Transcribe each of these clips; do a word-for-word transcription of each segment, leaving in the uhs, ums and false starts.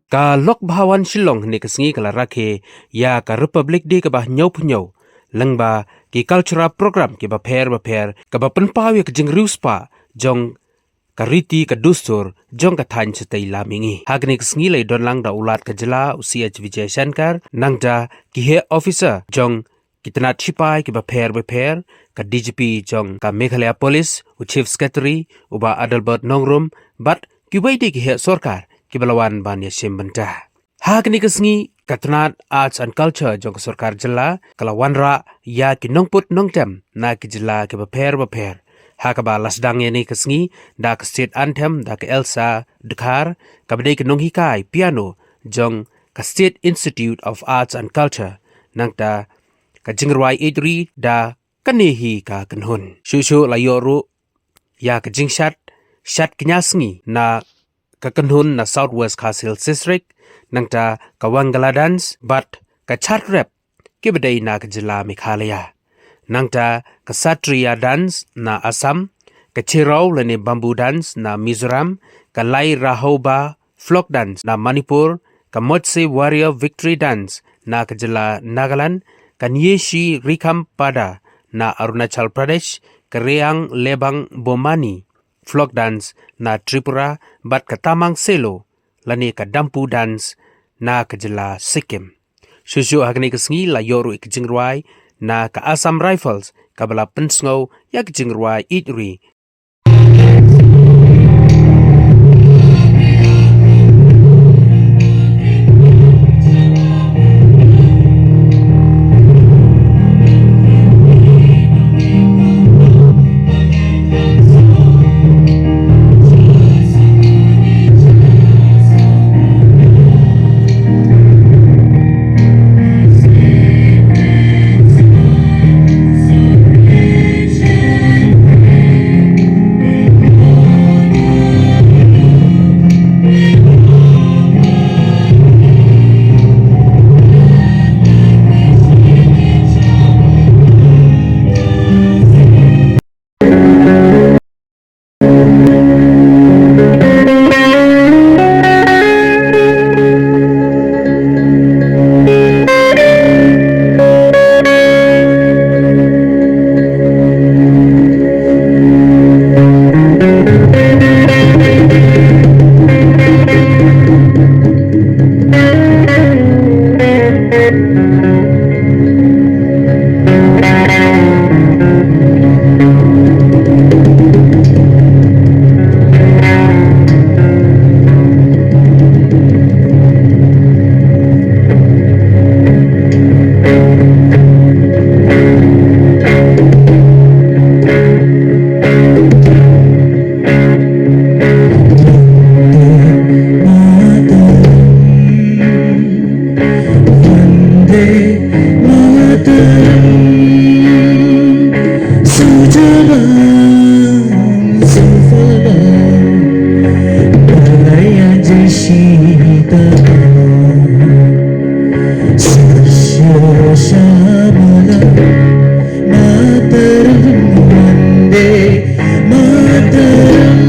Ka Lok Bhawan Shillong hynne ka sngi ka la rakhe ïa ka Republic Day kaba hynñiewphew hynñiew lyngba ki cultural program kiba pher bapher kaba pynpaw ïa ka jingriewspah jong ka riti ka dustur jong ka thaiñ shatei lam mihngi. Ha kane ka sngi la ïadon lang da u Lat ka jylla u C H Vijayashankar, nangta ki heh officer jong ki tnat shipai kiba pher bapher, ka D G P jong ka Meghalaya Police, u Chief Secretary u Bah Adelbert Nongrum, bad kiwei de ki heh sorkar kiba la wan ban ïashim bynta. Ha kane ka sngi ka tnat Arts and Culture jong ka sorkar jylla ka la wanrah ïa ki nongput nongtem na ki jylla kiba pher bapher, ha kaba la sdang ïa kane ka sngi da ka State Anthem da ka Elsa Dkhar, kaba dei ka nonghikai piano jong ka State Institute of Arts and Culture, nangta ka jingrwai ïeit ri da Kane hi ka kynhun. Shuh shuh la ïoh ruh ïa ka jingshad, shad kñia sngi na ka kynhun na South West Khasi Hills District, nangta ka Wangala Dance bad ka Chhat Rep kiba dei na ka jylla Meghalaya. Nangta ka Satriya Dance na Assam, ka Chirau lane Bamboo Dance na Mizoram, ka Lai Rahoba Folk Dance na Manipur, ka Motse Warrior Victory Dance na ka jylla Nagaland, ka Nyeshi Rikham Pada na Arunachal Pradesh, ka Reang Lebang Bomani Folk Dance na Tripura, bad ka Tamang Selo lane ka Dampu Dance na ka jylla Sikkim. Shuh shuh ha kane ka sngi la ïoh ruh ïa ka jingrwai na ka Assam Rifles kaba la pynsngew ïa ka jingrwai ïeit ri. Vande Mataram, Sujalam Sufalam, Daya Jashita, Sasya Shyamala, Mataram, Vande Mataram.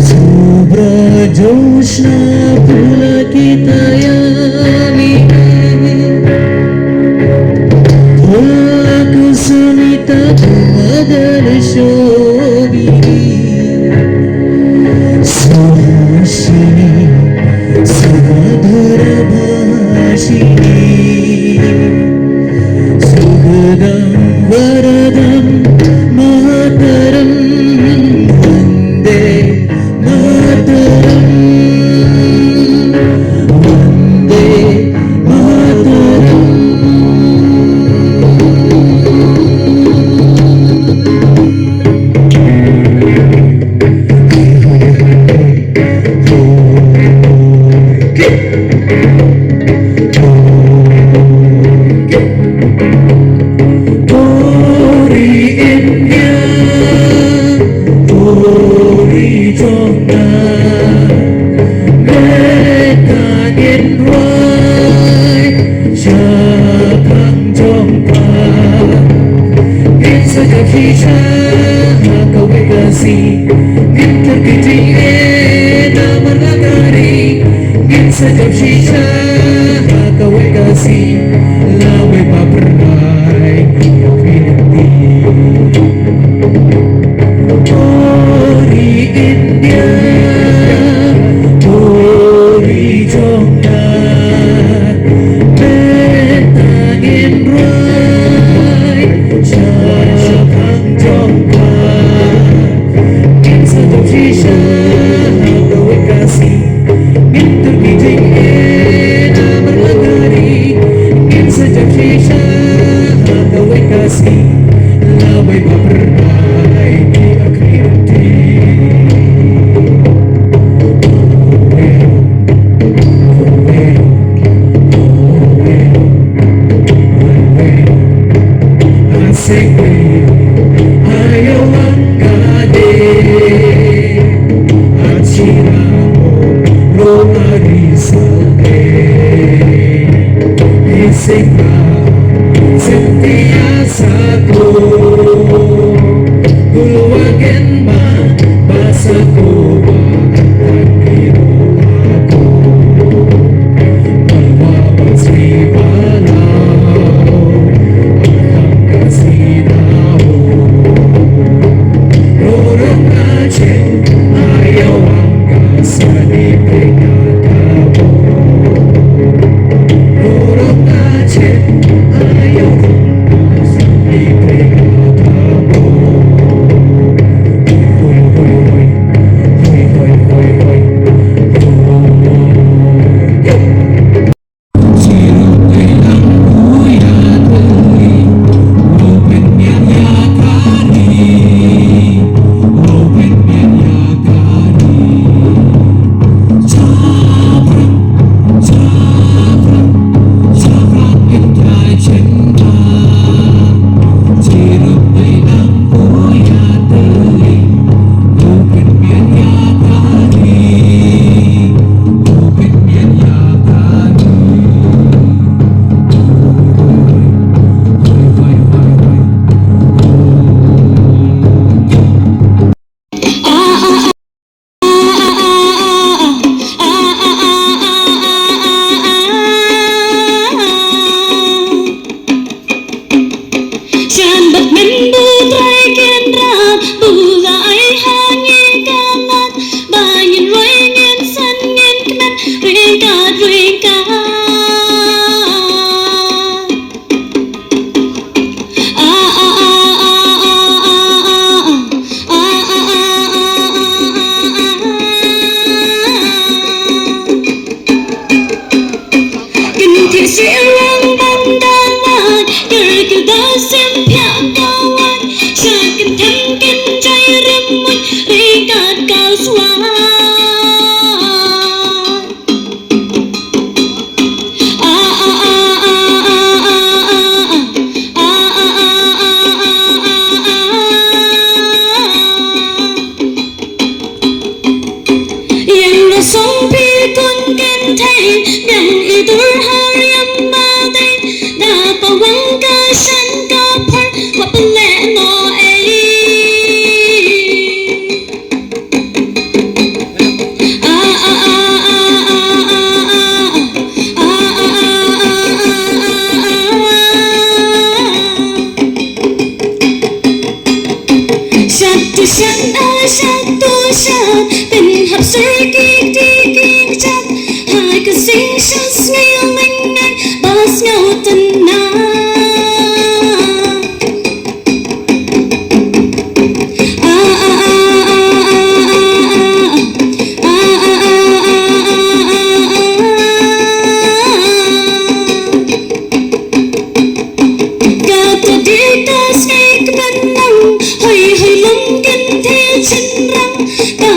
Subhra Jyotsna Pulakita Yamini, Pulakasmita Madal Shobhini, Suhasini Sumadur Bhashini, Sukhadam Varadam Mataram, Vande Mataram, Vande Mataram. Tori India, tori jong nga, bad ka ngin rwai shaphang jong pha. Ngin sa ïa phi sha ha kawei ka sngi, ngin kyrkieh ïa phi namar nga ka ri. Sa jop shisha ha kawei ka sngi, lawei ba pyrthei ïa phi lynti. O ri India, o ri jong nga, mynta ngin rwai shaphang jong pha. Ngin sa jop shisha ha kawei ka sngi. Ngin tur ki jingeh namar la ka ri. Ngin sa jop shisha ha kawei ka sngi. Lawei ba pyrthei ki akri ti. Shan bad men bu trai ken rat bu la ai ha ngi ka mat ba ngin roi ngin san ngin kmen ring kat ring kat. Kin thiah shi rang bang da wan, ker kil da sim phiah ka wan, sha kin them kin jai rim mut, ri kat ka swa. Yang la song pi kun ken thei, yang i dur har yam ba dei, da pa wang ka shan ka phar, wa pele no ei. Shat tu shat, ah, shat tu shat, pynhap sur ki kti ki kjat, ha ka sing shat sngew myngngai, ba sngew tynnat. Ka ta di ta sngek ban nang, hoi hoi lum kin the chin rang, ka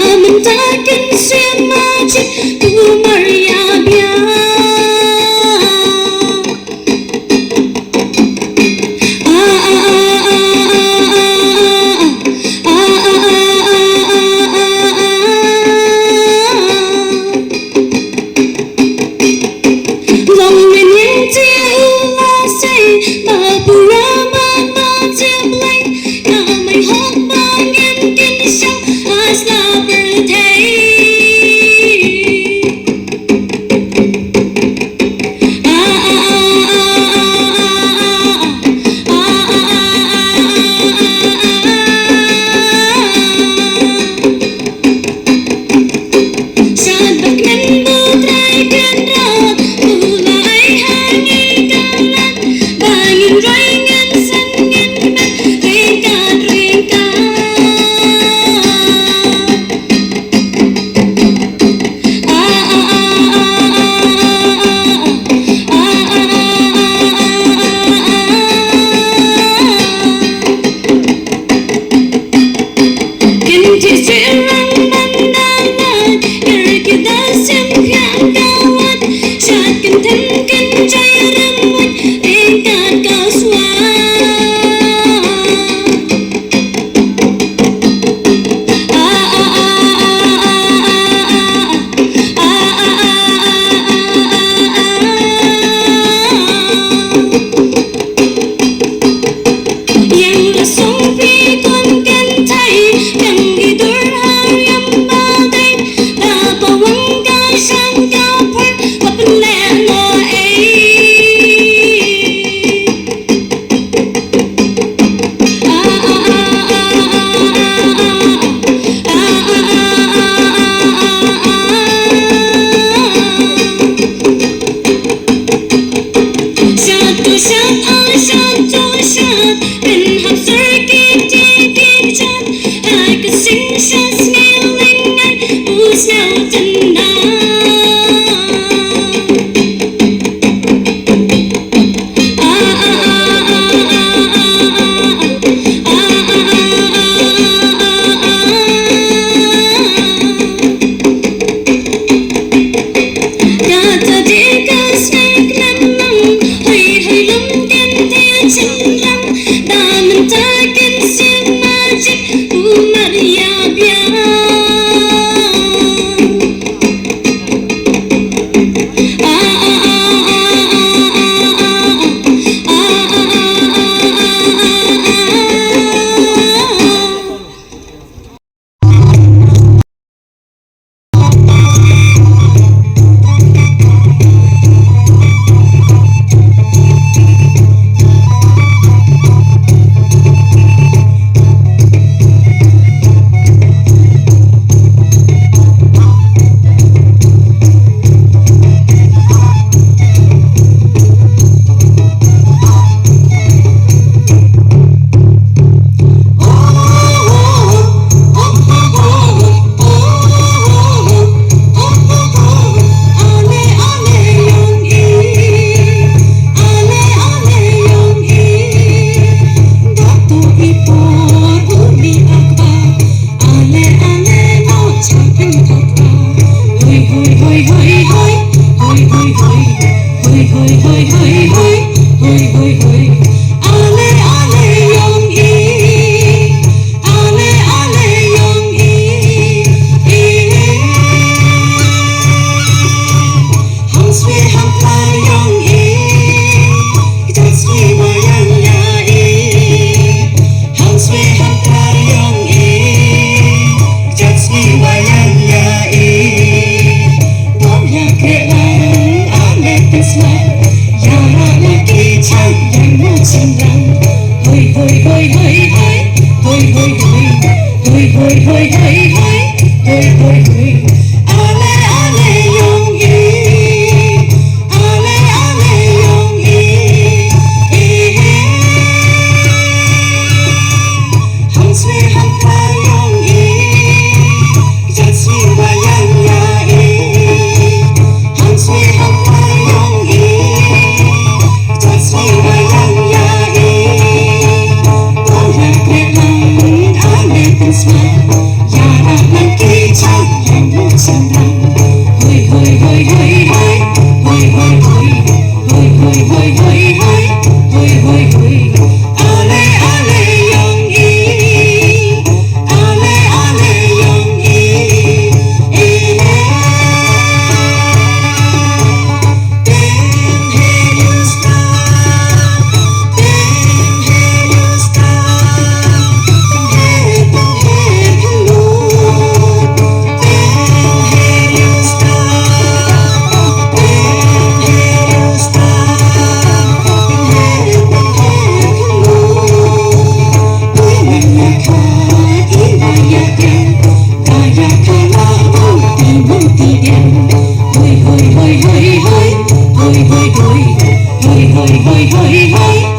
Hoi, hoi, hoi, hoi.